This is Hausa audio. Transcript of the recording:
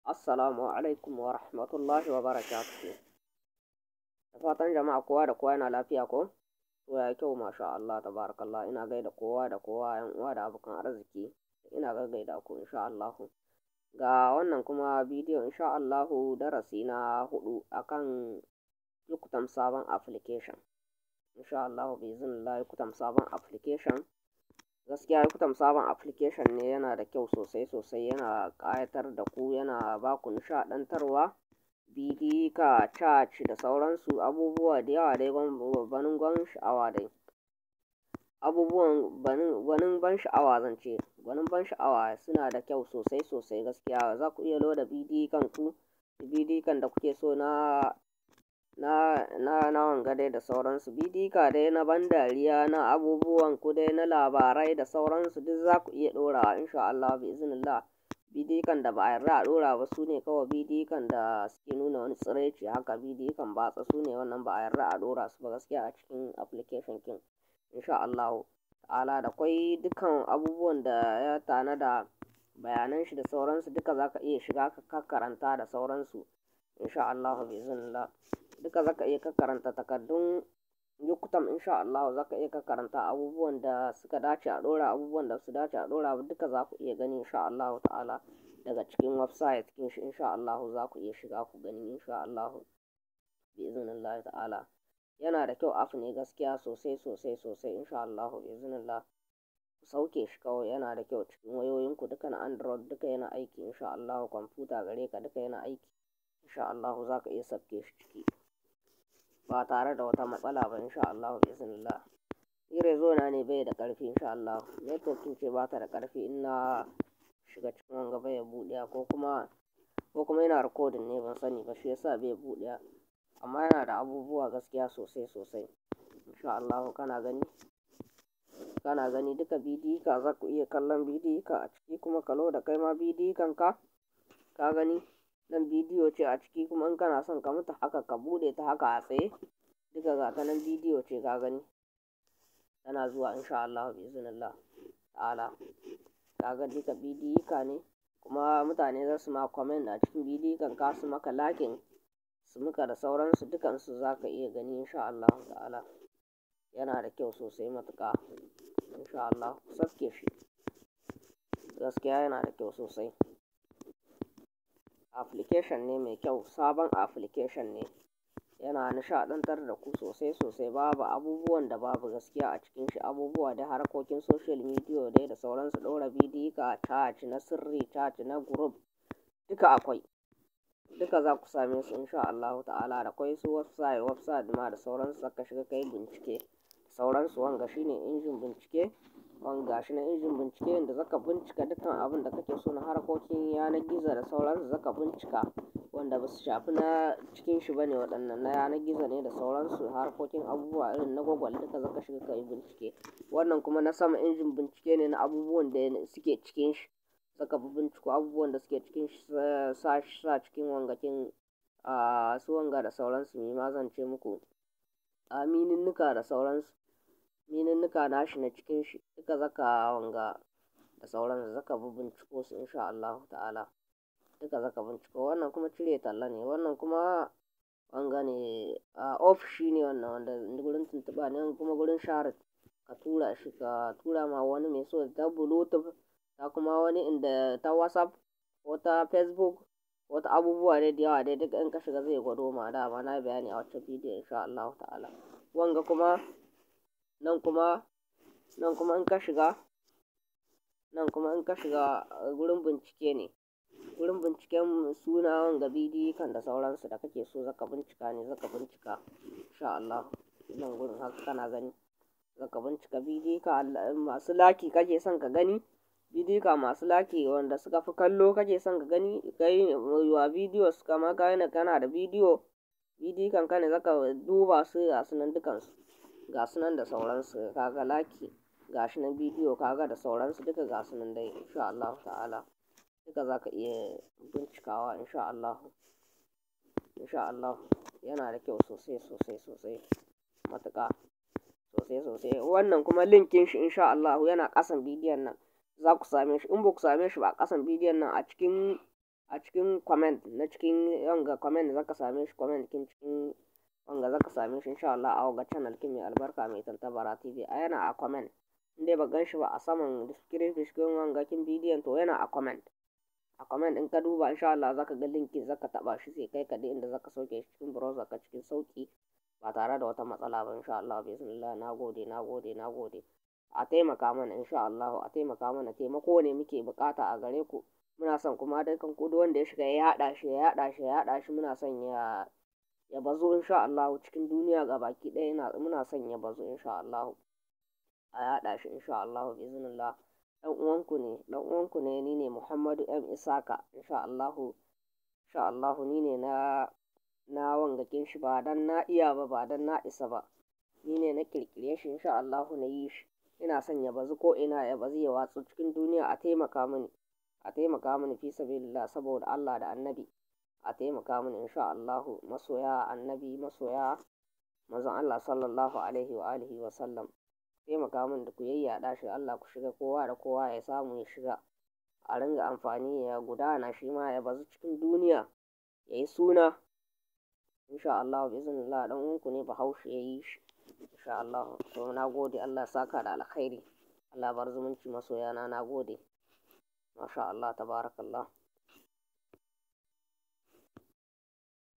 Assalamu alaikum wa rahmatullahi wa barakatuhu. Da fatan jama'a kowa da kowa yana lafiya ko? To ya kyau, masha Allah tabarakallah. Ina gaida kowa da kowa, yan uwa da abokan arziki, ina gaggaida ku insha Allah. Ga wannan kuma bidiyo insha Allahu, darasi na hudu akan Yukutam sabon application. Insha Allahu biiznillah, Yukutam sabon application. Gaskiya Yukutam sabon application ne, yana da kyau sosai sosai, yana ƙayatar da ku, yana ba ku nishaɗantarwa, bidika, chat da sauransu, abubuwa da yawa dai gwanin ban sha'awa dai. Abubuwan gwanin ban sha'awa zan ce, gwanin ban sha'awa, suna da kyau sosai sosai gaskiya. Za ku iya loda bidikan ku, bidikan da kuke so na wanga dai da sauransu. Bidika dai na ban dariya, na abubuwan ku dai, na labarai da sauransu, duk za ku iya ɗorawa insha Allah biiznillah. Bidikan da ba a yarda a ɗora ba su ne kawai bidikan da suke nuna wani tsiraici haka, bidikan batsa, su ne wannan ba a yarda a ɗora su ba gaskiya a cikin application ɗin. Insha Allahu ta'ala, da kwai dukkan abubuwan da ya tanada, bayanan shi da sauransu, duka za ka iya shiga ka karanta da sauransu. Insha Allahu biiznillah, duka za ka iya karanta takardun Yukutam insha Allahu. Za ka iya karanta abubuwan da suka dace a ɗora, abubuwan da su dace a ɗora ba, duka za ku iya gani insha Allahu ta'ala daga cikin website ɗin shi. Insha Allahu za ku iya shiga ku gani insha Allahu biiznillahi ta'ala. Yana da kyau, app ne gaskiya sosai sosai sosai. Insha Allahu biiznillah, ku sauke shi kawai, yana da kyau cikin wayoyinku duka na Android, duka yana aiki insha Allahu. Kwamfuta gare ka, duka yana aiki insha Allahu. Za ka iya sauke shi ciki ba tare da wata matsala ba insha Allahu biiznillah. Ni réseau na ne bai da ƙarfi insha Allahu. Network ɗin ce ba ta da ƙarfi, in na shiga cikin wanga bai buɗewa, ko kuma yana recording ne, ban sani ba, shi yasa bai buɗewa. Amma yana da abubuwa gaskiya sosai sosai. Insha Allahu, kana gani, kana gani duka bidika, za ku iya kallon bidika a ciki, kuma ka loda kai ma bidikan ka. Ka gani, nan bidiyo ce a ciki, kuma in kana son ka mutu haka, ka buɗe ta haka a tsaye, duka ga ta nan bidiyo ce, ka gani. Tana zuwa insha Allahu biiznillah ta'ala. Ka ga duka bidika ne, kuma mutane za su ma comment a cikin bidikan ka, su maka liking, su muka da sauransu, dukansu za ka iya gani insha Allahu ta'ala. Yana da kyau sosai matuƙa insha Allah. Ku sauke shi. Gaskiya yana da kyau sosai. Application ne mai kyau, sabon application ne. Yana nishaɗantar da ku sosai sosai. Babu abubuwan da babu gaskiya a cikin shi. Abubuwa da harkokin social media dai da sauransu, ɗora bidika, chat na sirri, chat na group, duka akwai. Duka za ku same su insha Allahu ta'ala. Da kwai su website, website ma da sauransu, zaka shiga ka yi bincike. Sauransu, wanga shine injin bincike. Wanga shi ne injin bincike inda zaka bincika dukkan abun da kake so na harkokin yanar gizo da sauransu, zaka bincika wanda ba su shafi na cikin shi bane, waɗannan na yanar gizo ne da sauransu, harkokin abubuwa irin na Google, duka zaka shiga ka yi bincike. Wannan kuma na sama injin bincike ne na abubuwan da suke cikin shi. Zaka bi binciko abubuwan da suke cikin shi, sa cikin wangakin su wanga da sauransu. Me ma zan ce muku? A mininnika da sauransu. Mininnika nashi na cikin shi duka zaka wanga da sauransu, zaka bi binciko su insha Allahu ta'ala. Duka zaka binciko. Wannan kuma cire talla ne. Wannan kuma wanga ne, ofishi ne wannan, wanda gurin tuntuɓa ne, kuma gurin share, ka tura shi, ka tura ma wani mai so ta Bluetooth, ta kuma wani inda ta WhatsApp ko ta Facebook, wata abubuwa dai da yawa dai, duk in ka shiga zai gwado ma. Dama na bayani a waccan bidiyo insha Allahu ta'ala. Wanga kuma nan kuma, nan kuma in ka shiga, nan kuma in ka shiga gurin bincike ne. Gurin binciken suna wanga bidiyon da sauransu da kake so, zaka bincika ne, zaka bincika insha Allah. Nan gurin haka kana gani. Zaka bincika bidika masu like kake son ka gani. Bidika masu like wanda suka fi kallo kake son ka gani. Kai wa videos, kama kana da bidiyo, bidikan ka ne zaka duba su, ga su nan dukansu. Ga su nan da sauransu, kaga like, ga shi nan bidiyo, kaga da sauransu, duka ga su nan dai insha Allahu ta'ala. Duka zaka iya bincikawa insha Allahu. Insha Allah yana da kyau sosai sosai sosai matuƙa sosai sosai. Wannan kuma link ɗin shi insha Allahu yana ƙasan bidiyon nan. Za ku same shi. In ba ku same shi ba a ƙasan bidiyon nan, a cikin A cikin comment na cikin wanga comment zaka same shi, comment kin cikin wanga zaka same shi insha Allah, a wanga channel kin mai albarka, mai Tantabara TV. A yana a comment. In dai ba gan shi ba a saman description wanga kin bidiyon, to yana a comment. A comment in ka duba, insha Allah zaka ga linkin, zaka taba shi, sai kai ka inda zaka sauke shi cikin browser ka cikin sauki, ba tare da wata matsala ba, insha Allah, bismillah. Nagode, nagode, nagode. A taimaka mana insha Allah, a taimaka mana. Taimako ne muke bukata a gare ku. Muna son kuma dukkan ku, duk wanda ya shiga ya yaɗa shi, ya yaɗa shi, ya yaɗa shi. Muna son ya bazu insha Allah cikin duniya gabaki ɗaya. Muna son ya bazu insha Allah, a yaɗa shi insha Allah, biiznillah. Dan uwanku ne, dan uwanku ne, ni ne Muhammadu M Isaka insha Allah. Insha Allah ni ne na wangakin shi, ba dan na iya ba, ba dan na isa ba, ni ne na kirkire shi insha Allah, na yi shi. Ina son ya bazu ko ina, ya bazu, ya watsu cikin duniya. A taimaka mini, a taimaka mini fi sabilillah, saboda Allah da Annabi, a taimaka mini insha Allah. Masoya Annabi, masoya manzon Allah sallallahu alaihi wa alihi wa sallam, taimaka min da ku yayyada shi. Allah ku shiga, kowa da kowa ya samu ya shiga, a ringa amfani, ya gudana, shi ma ya bazu cikin duniya, ya yi suna insha Allah, biiznillah. Dan uwanku ne Bahaushe ya yi shi insha Allah. To, na gode, Allah saka da alkhairi, Allah bar zumunci masoyana. Na gode, masha Allah, tabarakallah.